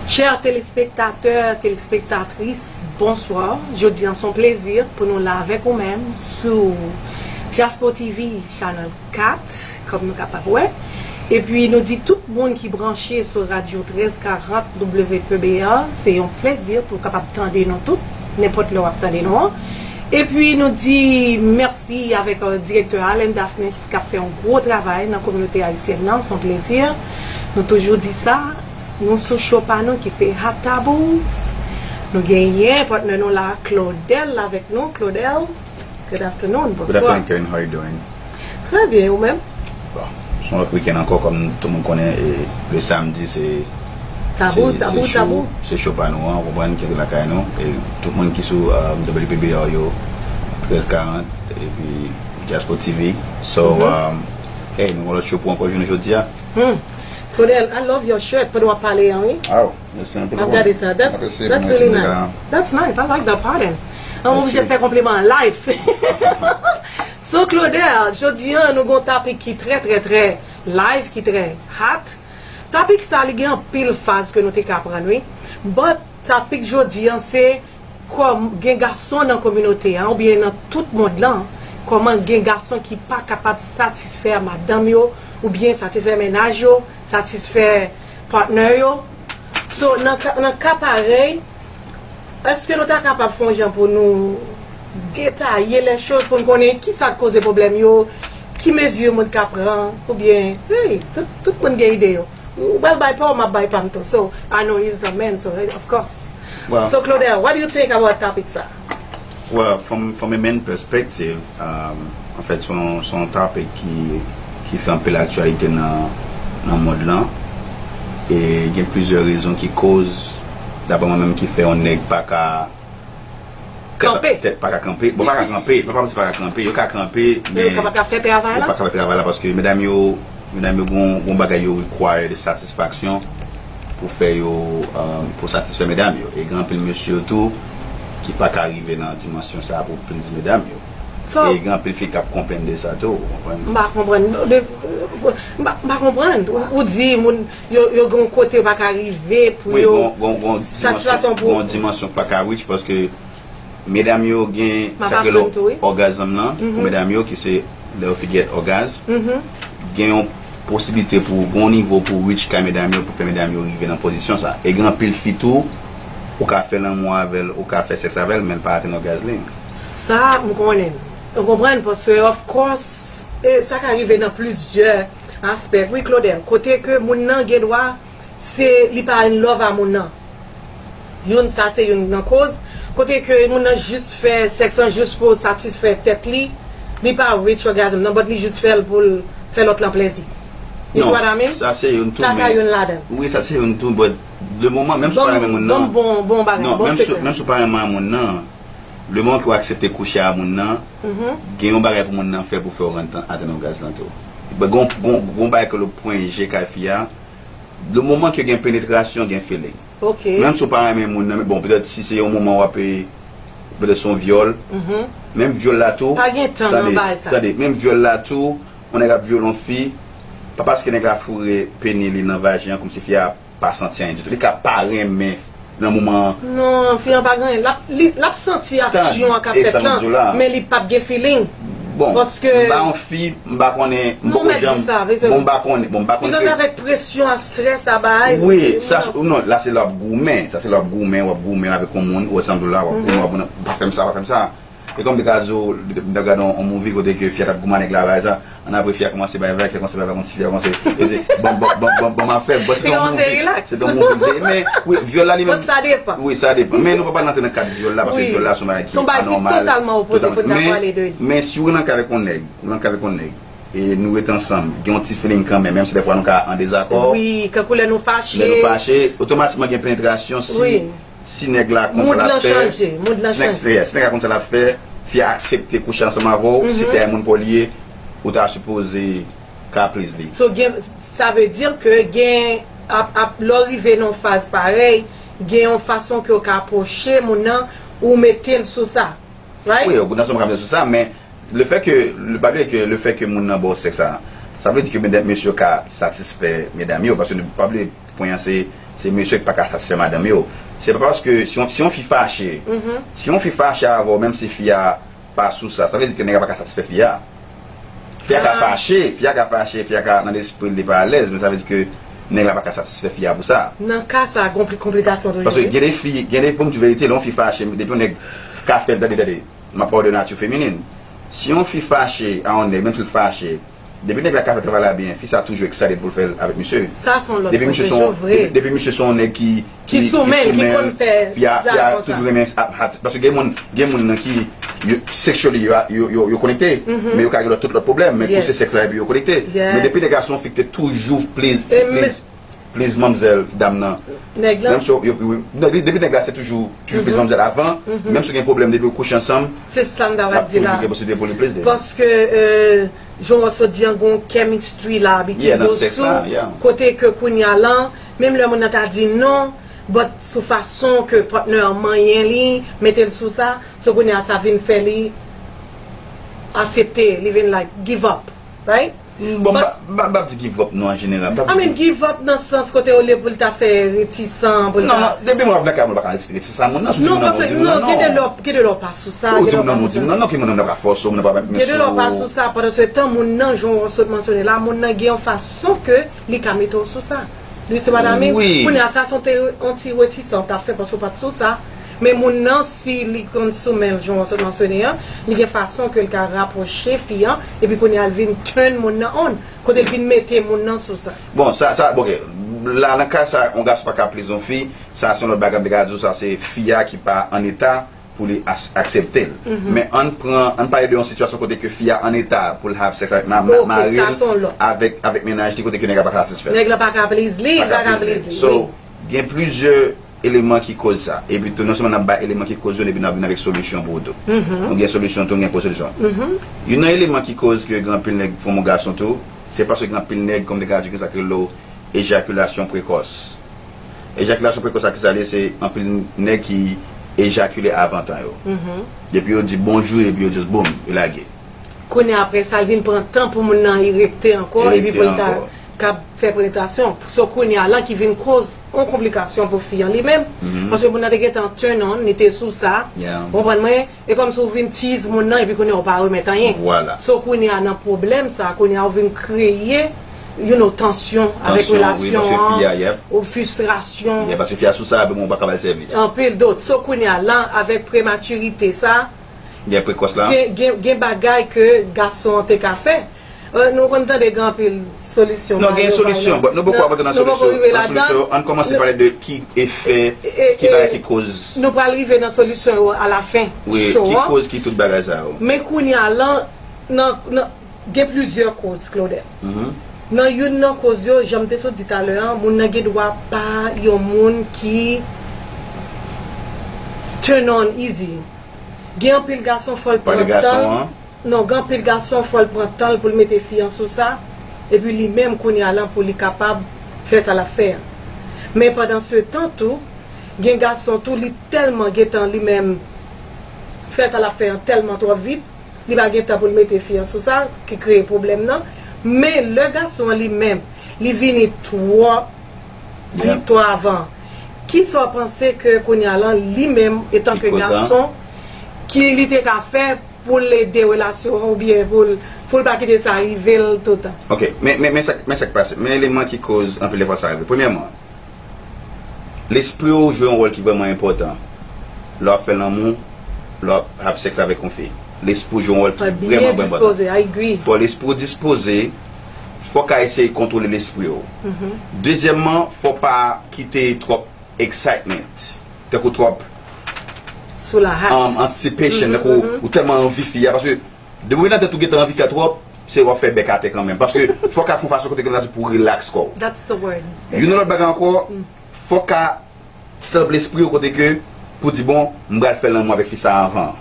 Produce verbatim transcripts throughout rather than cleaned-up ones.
Chè telespektatè, telespektatris, bonswa. Jodi an se yon plezi pou nou la avèk ou menm sou Diaspo T V Channel kat, kòm nou kapab wè. Epi nou di tout moun ki branche sou radyo trèz karant W P B R, se yon plezi pou w kapab tande nou tout, nenpòt lè w ap tande nou an. Epi nou di mèsi avèk, euh, direktè Allen Daphnis k ap fè yon gwo travay nan kominote ayisyèn nan, se yon plezi. Nou toujou di sa, nou sou show pa nou ki se Hot Tabous. Nou genyen patnè nou la, Claudel avèk nou. Claudel, good afternoon, Good bonswa. Afternoon, Karen. How you doing? Trè byen, ou menm? Bon, se yon lòt wikenn ankò, kòm tout moun konnen, e le samdi se Tabou, se, tabou, se show, tabou. Se show pa nou an, ou konprann, ki antre lakay nou. E tout moun ki sou, euh, W P B R yo, trèz karant, epi Diaspo T V. So, Mhm. um, hey, nou gen lòt show pou ankò jounen jodi a. Hmm. Claudel, I love your shirt, pandan w ap pale an, wi. Oh, mèsi anpil. Ap gade sa. That's, that's really nice. That's nice. I like that pattern. An, oblije fè konpliman an live. So, Claudel, jodi an, nou gen yon topik ki trè, trè, trè live, ki trè hot. Topik sa, li gen anpil faz ke nou te ka pran, wi. But, topik jodi an, se kòm gen gason nan kominote an, oubyen nan tout mond lan, kòman gen gason ki pa kapab satisfè madanm yo, oubyen satisfè mennaj yo, satisfè patnè yo. So, nan ka, nan ka parèy, èske nou ta kapab fè yon jan pou nou detaye lè choz, pou n konnen ki sa k koze pwoblèm yo, ki mezi moun ka pran, oubyen, hey, tout, tout moun gen ide yo. Ou pral bay pa w, m ap bay pa m tou. So, I know he's the man, so, hey, of course. Well, So, Claudel, what do you think about topic sa? Well, from, from a man perspective, um, an fèt, se yon, se yon topic ki, ki fè anpil aktyalite nan, nan mond lan. E gen plizyè rezon ki koz, daprè mwen menm, ki fè yon nèg pa ka Kanpe. Tèt pa ka kanpe. Bon, pa ka kanpe. Mwen pa di pa ka kanpe. Yo ka kanpe, men yo pa ka fè travay la. Yo pa ka fè travay la paske medam yo, medam yo gon, gon bagay yo require de satisfaction pou fè yo, um, pou satisfè medam yo. E gen anpil mesye tou ki pa ka rive nan dimansyon sa pou please medam yo. So, e gen anpil fi k ap konplenn de sa tou, ou konprann? M pa konprann. De, m pa, m pa konprann. Ou, ou di moun, yo, yo gen yon kote yo pa ka rive pou yo, wi, gon, gon, gon dimansyon, gon dimansyon pa ka reach paske medam yo gen sa k rele orgasm lan, pou medam yo ki se lè yo fi get orgasm, gen yon posiblite pou gon nivo pou reach kay medam yo, pou fè medam yo rive nan pozisyon sa. E gen anpil fi tou, ou ka fè lanmou avè l, ou ka fè sèks avè l, men l pa atenn orgasm li. Sa, m konnen. Ou konprann? Paske, of course, e sa ka rive nan plizyè aspè. Wi, Claudel, kote ke moun nan gen dwa, se li pa in love a moun nan. Youn, sa se youn nan koz. Kote ke moun nan jis fè sèks lan jis pou satisfè tèt li, li pa reach orgasm nan, but li jis fè l pou l fè lòt lan plezi. You see what I mean? Sa se youn tou, sa ka youn ladan. Wi, sa se youn tou, but le moman, menm si w pa renmen moun nan, bon, bon bagay, non, bon sekrè. Menm si w pa renmen moun nan, le moman ke w aksepte kouche a moun nan, gen yon bagay pou moun nan fè pou fè w rann atenn orgasm lan tou. But gon, gon, gon bagay ke le pwen G kay fi a, le moman ke gen penetrasyon, gen feeling. Ok. Menm si w pa renmen moun nan, men bon, petèt si se yon moman w ap, e, petèt se yon vyòl. Menm vyòl la tou, pa gen tan nan bagay sa. Tande, menm vyòl la tou, yon nèg ap vyole yon fi, pa paske nèg la foure peni li nan vajen an, kòmsi fi a pa santi anyen ditou. Li ka pa renmen nan moman an. Non, fi an pa gen anyen. L ap, li, l ap santi aksyon an k ap fèt lan, men li p ap gen feeling. Bon, paske m pa yon fi, m pa konnen, m poko janm, bon, m pa konnen, bon, m pa konnen. Because avèk presyon a, stress a, bagay, wi, sa, non, la se lè w ap goumen, sa se lè w ap goumen, w ap goumen avèk yon moun, ou ansanm tou la, w ap goumen, w ap goumen, pa fè m sa, pa fè m sa. E kòm m te ka di w, m te gade yon, yon movie kote ke fi a t ap goumen ak nèg la, bagay sa, ann apre fi a kòmanse bay vag, fi a kòmanse bay vag, yon ti fi a kòmanse, e se, bon, bon, bon, bon, bon, m ap fè, bon, se te yon movie, se te yon movie m te, men, wi, vyòl la li menm, but sa depan. Wi, sa depan. Men nou pa pral antre nan kad vyòl la, paske vyòl la se yon bagay ki anòmal, totalman opoze pou n ta pale de li. Men si w nan kay avèk yon nèg, ou nan kay avèk yon nèg, e nou ret ansanm, gen yon ti feeling kanmenm, menm si dèfwa nou ka an dezakò. Wi, kankou lè nou fache. Lè nou fache, otomatikman gen penetrasyon si, si nèg la konn sa l ap fè. Mood lan chanje, mood lan chanje. Si nèg, si nèg la konn sa l ap fè, fi a aksepte kouche ansanm avè w, si fi a e moun pa w li ye, ou ta sipoze ka please li. So, gen, sa vle di ke gen, ap, ap, lè w rive nan yon faz parèy, gen yon fason ke w ka apwoche moun nan, ou mete l sou sa. Right? Wi, ou nan sa w ka mete sou sa, men le fè ke, pa bliye ke le fè ke moun nan ba w sèks la, sa vle di ke medam, mesye yo ka satisfè medam yo, paske nou pa bliye pwen an se Se mesye ki pa ka satisfè madanm yo. Se pa paske si yon, si yon fi fache, si yon fi fache avè w, menm si fi a pa sou sa, sa vle di ke nèg la pa ka satisfè fi a. Fi a ka fache, fi a ka fache, fi a ka nan lespri li pa alèz, men sa vle di ke nèg la pa ka satisfè fi a pou sa. Nan ka sa, gon pli konplikasyon toujou. Paske gen de fi, gen de, pou m di verite, lè yon fi fache, depi yon nèg ka fè l, tande, tande, m ap pale de nati feminin. Si yon fi fache a yon nèg, menm si l fache, depi nèg la ka fè travay la byen, fi sa toujou excited pou l fè l avèk misye. Sa se yon lòt pwen de vre. Depi misye se yon, depi, depi misye se yon nèg ki, ki, ki sou men, ki konn fè fi a, fi a toujou renmen ap, ap, paske gen moun, gen moun nan ki, yo, sexually, yo, yo, yo, yo konekte, men yo ka gen lòt, tout lòt pwoblèm, men kou se sèks la, epi yo konekte. Men depi nèg la se yon fi ki te toujou please, please, please manmzèl, dam nan. Nèg la. Menm si yo, yo, yo, non, depi nèg la se toujou, toujou please manmzèl avan, menm si w gen pwoblèm, depi w kouche ansanm, se sa m ta pral di la. Gen posiblite pou li please li. Paske, euh, jan w sot di an, gon chemistry la, between those two, kote ke kounye a lan, menm lè moun nan ta di non, but sou fason ke partner an manyen li, mete l sou sa, so kounye a sa vin fè li aksepte, li vin like, give up, right? Bon, m pa, m pa, m pa di give up non an jeneral. I mean, give up nan sans kote olye pou l ta fè retisan, pou l ta. Non, non, depi mwen ap nan kay mwen, m pa ka retisan moun nan, sou timoun nan, non, gen de lè, gen de lè w pa sou sa, gen de lè w pa sou sa. Timoun nan, non, ki moun nan pa fòse w, moun nan pa mete men sou ou. Gen de lè w pa sou sa, pandan se tan moun nan, jan w sot mansyone la, moun nan gen yon fason ke li ka mete w sou sa. Li se madam, kounye a sa se yon ti retisan w ta fè paske w pa t sou sa. Men moun nan, si li konn sou men l, jan w sot mansyone an, li gen fason ke l ka rapwoche fi an, epi kounye a l vin turn moun nan on, kote l vin mete moun nan sou sa. Bon, sa, sa, bon, ok. La, nan ka sa, yon gason pa ka please yon fi, sa se yon lòt bagay m te ka di w, sa se fi a ki pa an eta pou li as-, aksepte l. Men ann pran, ann pale de yon sitiyasyon kote ke fi a an eta pou l have sex avèk ma-, ma-, mari l, avèk, avèk mennaj li, kote ke nèg la pa ka satisfè l. Nèg la pa ka please li, li pa ka please li. So, gen plizyè eleman ki koz sa. Epi tou, non sèlman n ap bay eleman ki koz yo, epi n ap vin avèk solisyon pou yo tou. Nou gen solisyon tou, nou gen koz solisyon. Youn nan eleman ki koz ke gen anpil nèg, fanm ou gason tou, se paske gen anpil nèg, kòm te ka di, gen sa ki rele ejakilasyon prekòs. Ejakilasyon prekòs la, ki sa l ye? Se anpil nèg ki ejakile avan tan yo. Depi yo di bonjou, epi yo just boum, yo lage. Kounye a, apre sa, l vin pran tan pou moun nan erekte ankò, epi pou l ta kab fè penetrasyon. So, kounye a, lan ki vin koz yon konplikasyon pou fi an li menm. Paske moun nan te gentan turn on, li te sou sa. Ou konprann mwen? E kòmsi w vin tease moun nan, epi kounye a, w pa remèt anyen. So, kounye a, nan pwoblèm sa, kounye a, w vin kreye, you know, tansyon avèk relasyon an, ou fristrasyon. Yeah, paske fi a sou sa, epi ou pa ka ba l sèvis. Anpil dòt. So, kounye a, lan, avèk prematirite sa, gen prekòs la, gen, gen, gen bagay ke gason an te ka fè. Euh, nou konn tande gen anpil solisyon. Non, gen solisyon, but nou poko ap antre nan solisyon, nan solisyon. Ann kòmanse pale de ki efè, ki bagay ki koz. Nou pral rive nan solisyon yo alafen show an. Wi, ki koz ki tout bagay sa yo. Men kounye a lan, nan, nan, gen plizyè koz, Claudel. Nan youn nan koz yo, jan m te sot di talè an, moun nan gen dwa pa yon moun ki turn on easy. Gen anpil gason fò l pran tan l. Non, gen anpil gason fò l pran tan l pou l mete fi an sou sa, epi li menm kounye a lan pou li kapab fè sa l ap fè an. Men pandan se tan tou, gen gason tou, li tèlman gentan li menm fè sa l ap fè an tèlman twò vit, li pa gen tan pou l mete fi an sou sa, ki kreye pwoblèm nan. Men lè gason an li menm, li vini twò vit, twò avan, kisa w panse ke kounye a lan, li menm, etanke gason, ki li te ka fè pou l ede relasyon an oubyen pou l, pou l pa kite sa rive l toutan. Ok, men, men, men sa, men sa k pase. Men eleman ki koz anpil de fwa sa rive. Premyèman, lespri w jwe yon wòl ki vrèman enpòtan lè w ap fè lanmou, lè w ap have sex avèk yon fi. Lespri w jwe yon wòl ki vrèman, vrèman enpòtan. Fò lespri w dispoze, fò w ka eseye kontwole lespri w. Dezyèmman, fò w pa kite twòp excitement. Tankou twòp, um, anticipation, tankou ou tèlman anvi fi a, paske depi w nan tèt ou gentan anvi fi a twòp, se w ap fè bèk atè kanmenm. Paske fò w ka fè yon fason kote ke w ta di pou w relax kò w. Youn lòt bagay ankò, fò w ka sèl lespri w kote ke pou di, bon, m pral fè lanmou avèk fi sa avan.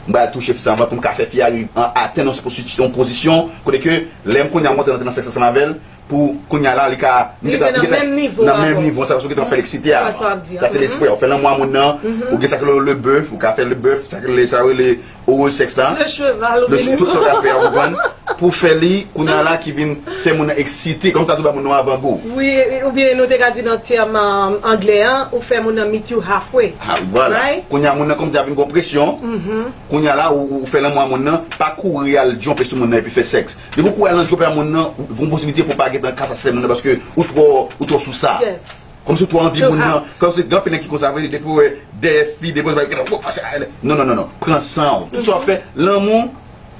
M pral touche fi sa avan pou m ka fè fi a rive an atenn yon posi-, yon pozisyon kote ke lè m kounye a monte nan sèks ansanm avè l, pou kounye a la, li ka, m gentan, m gentan nan menm nivo, sa, paske w gentan fè l eksite avan. Sa se lespri a. Ou fè lanmou a moun nan, ou gen sa k rele le bœuf, ou ka fè le bœuf, sa k rele, sa rele oral sex la. Le cheval, tout sa w ka fè a, ou konprann? pou fè li, kounye a la ki vin fè moun nan eksite, kòm sa tou ba moun nan avangou. Wi, e- oubyen nou te ka di nan tèm um, anglè an, ou fè moun nan meet you halfway. Ah, vwala. Right? Kounye a moun nan kòm sa vin gon presyon. Kounye a la ou, ou fè lanmou a moun nan, pa kouri al djonpe sou moun nan epi fè sèks. Depi ou kouri al nan djonpe a moun nan, ou gon posibilite pou pa gentan ka satisfè moun nan paske ou twò ou twò sou sa. Yes. Kòmsi ou twò anvi Too moun nan. hot. Kòmsi gen anpil nèg ki konsa vre, depi ou wè dèyè fi, depi ou wè non, non, non, non, pran san. Tout sa w ap fè, lanmou,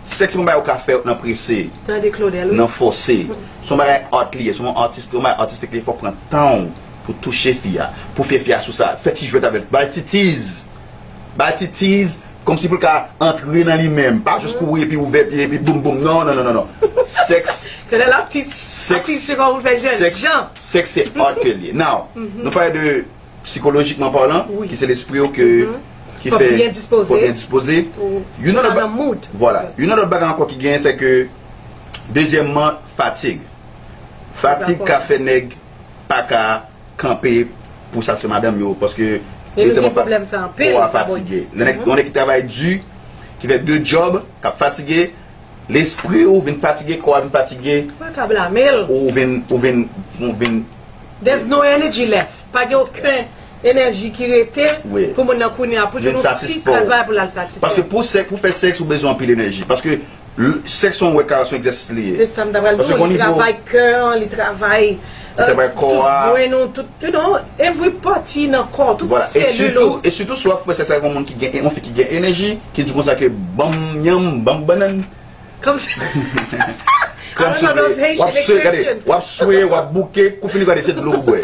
sèks se yon bagay ou ka fè nan prese, Tande Claudel, wi. nan fòse. Se yon bagay art li ye, se yon artist, yon bagay artistik li, fòk pran tan w pou touche fi a, pou fè fi a sou sa, fè ti jwèt avè l, bay ti tease, bay ti tease, kòmsi pou l ka antre nan li menm, pa jis kouri epi ouvè pye epi boum boum, non, non, non, non, non. Sèks, Claudel ap tease, ap sèks, tease se kòm ou fè jèn sèks, jan. Sèks se art ke l ye. Now, nou pale de sikolojikman palan, Wi. Ki se lespri w ke ki Fò fè byen dispoze. Fò byen dispoze. Ou Yon ta lòt ba- nan mood. Vwala. Yon lòt bagay ankò ki genyen, se ke dezyèmman, fatig. Fatig Dakò. Ka fè nèg pa ka kanpe pou satisfè madanm yo, paske E nou gen pwoblèm sa anpil, kò a pa bò fatige. isit. Lè nèg yon nèg ki travay di, ki fè de djòb, k ap fatige, lespri ou vin fatige, kò a vin fatige, Pa ka blame l. ou vin ou vin ou vin There's no energy left. Pa gen okenn enèji ki rete Wi. Pou moun nan kounye a pou Vin nou ti satisfè kras w. bagay pou l al satisfè. Paske pou sèks, pou fè sèks, ou bezwen anpil enèji. Paske l- sèks se yon wòkawòt, se yon egzèsis li ye. Se sa m ta pral di Paske w, gon li nivo- travay kè an, li travay Li travay kò a. Tout bwen nou, tout, you know, every party nan kò, tout Vwala. E selil sitou, ou. E sitou si w ap fè sèks avèk yon moun ki gen, yon fi ki gen enèji, ki di konsa ke ban m yanm, ban m bannann. Kòmsi. Kòm I don't know those w ap Haitian swe, gade, expression. W ap swe, w ap bouke, kou fini gade se dlo ou bwè.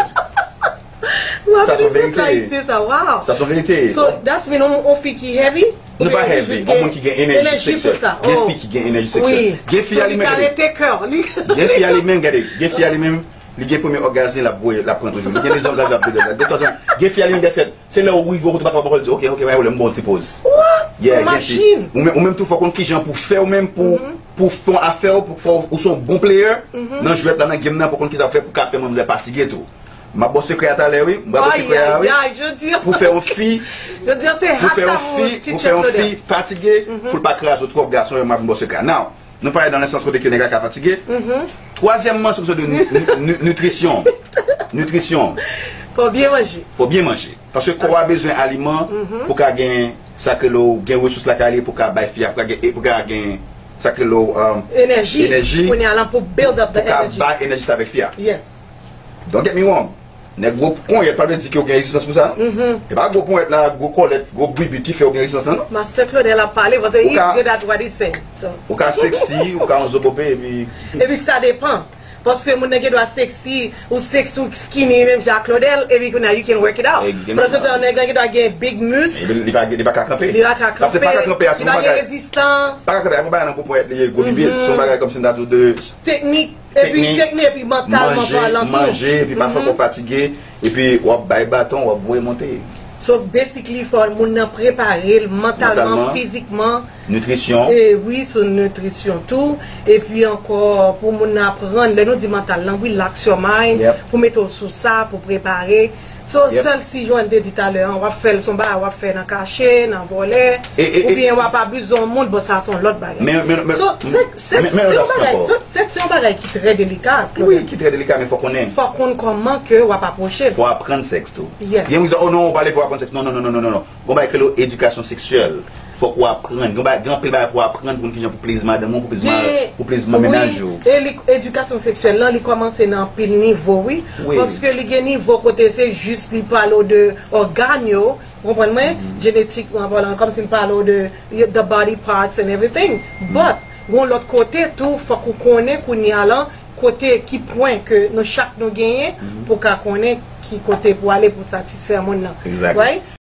Wow, Sa se sa verite. Sa, wow. Sa se verite. So, that's mean, on, on fi ki heavy? Nou pa Oubyen heavy, jis yon moun ki gen enèji Enèji pou seksyèl. Sa. Gen Oh. Fi ki gen enèji seksyèl. Wi. Gen fi a li Li menm, ka gade. Rete kè. Li Gen fi a li menm, gade. Gen fi a li menm, li gen premye ògazm li, l ap voye, l ap pran toujou. Li gen dezòm ògazm, l ap voye. Gen twa zan, gen fi a li menm, gade, se lè ou rive, ou kote pa kapab di, ok, ok, bay pwoblèm, bon ti poz. What? Yeah, Son gen fi. Machin. Ou menm, ou menm tou fò konn kijan pou fè ou menm pou, pou fè yon afè ou, pou fè ou, ou se yon bon player, nan jwèt la, nan game nan, pou konn kisa fè, pou ka fè manmzèl fatige tou. M ap ba w sekrè a talè, wi. M ap ba w sekrè a, wi. Ay, ay, jodi a. Pou fè yon fi, Jodi a se pou fè hot yon amour, fi, ti pou fè yon Claudel. Fi fatige, pou l pa kraze w twòp, gason yo, m ap ba w sekrè a. Now, nou pale nan le sans kote ke nèg la ka fatige. Twazyèmman, se kesyon de nu- nu- nu- nitrisyon. Nitrisyon. Fò byen manje. Fò byen manje. Paske kò a bezwen aliman pou ka gen sa ke lo gen resous lakay li pou ka bay fi a, pou ka gen, pou ka gen sa ke lo um, Enèji. Enèji. Kounye a la pou build up the Pou ka energy. Bay enèji sa avèk fi a. Yes. Don't get me wrong. Nèg gwo konyèt pa vle di ke w gen rezistans pou sa, non? E pa gwo konyèt la, gwo kòlèt, gwo bibit ki fè w gen rezistans, non, non? Master Claudel ap pale, paske Ou he's ka- good at what he's saying. So. Ou ka sexy, ou ka yon zobope, epi Epi sa depan. Paske moun nan gen dwa sexy, ou sexy, ou skinny, menm jan ak Claudel, epi kounye a you can work it out. Exactly. Pandan se tan, nèg la gen dwa gen big mus, epi li pa, li pa ka kanpe. Li pa ka Paske pa ka kanpe, kanpe a, se li pa yon gen bagay. Rezistans, Pa ka kanpe a, yon bagay nan gwo ponyèt li ye, gwo bibit, se yon bagay kòmsi m ta di w de Teknik, epi Teknik, teknik, epi mantalman manje, palan tou. Manje, epi pa fè kò fatige, epi w ap bay baton, w ap voye monte. So, basically, fò moun nan prepare l mantalman, Mantalman. Fizikman. Nitrisyon. E wi, sou nitrisyon tou. Epi ankò, pou moun nan aprann, lè nou di mantal lan, relax your mind, Yep. Pou mete w sou sa, pou prepare. So, Yep. Sèl si Joanne te di talè an, w ap fè l, se yon bagay w ap fè nan kache, nan vòlè, E, e, e, oubyen w ap abize yon moun, bon, sa se yon lòt bagay. Men, men, men, So, sèks, sèks, men, men se yon yon lòt bagay, ankò. Sèks, sèks se yon bagay ki trè delika, Wi, ki trè delika, men fò konnen. Fò konn kòman ke w ap apwoche l. Fò aprann sèks tou. Yes. Gen moun ki di, oh non, ou pa leve w aprann sèks. Non, non, non, non, non, non, non. Gon bagay ke lo edikasyon seksyèl. Fòk ou aprann. Gen bagay, gen anpil bagay pou aprann pou konn kijan pou plezi madanm ou, pou plezi, ma- Gen- pou plezi mennaj ou. Wi, e li, edikasyon seksyèl lan, li kòmanse nan anpil nivo, wi. Wi. Paske li gen nivo kote se jis li pale w de ògàn yo, ou konprann mwen? Jenetikman palan, kòmsi li pale w de the body parts and everything. But, gon lòt kote tou, fòk ou konnen kounye a lan, kote ki pwen ke nou chak nou genyen pou ka konnen ki kote pou ale pou satisfè moun nan. Exactly. Right?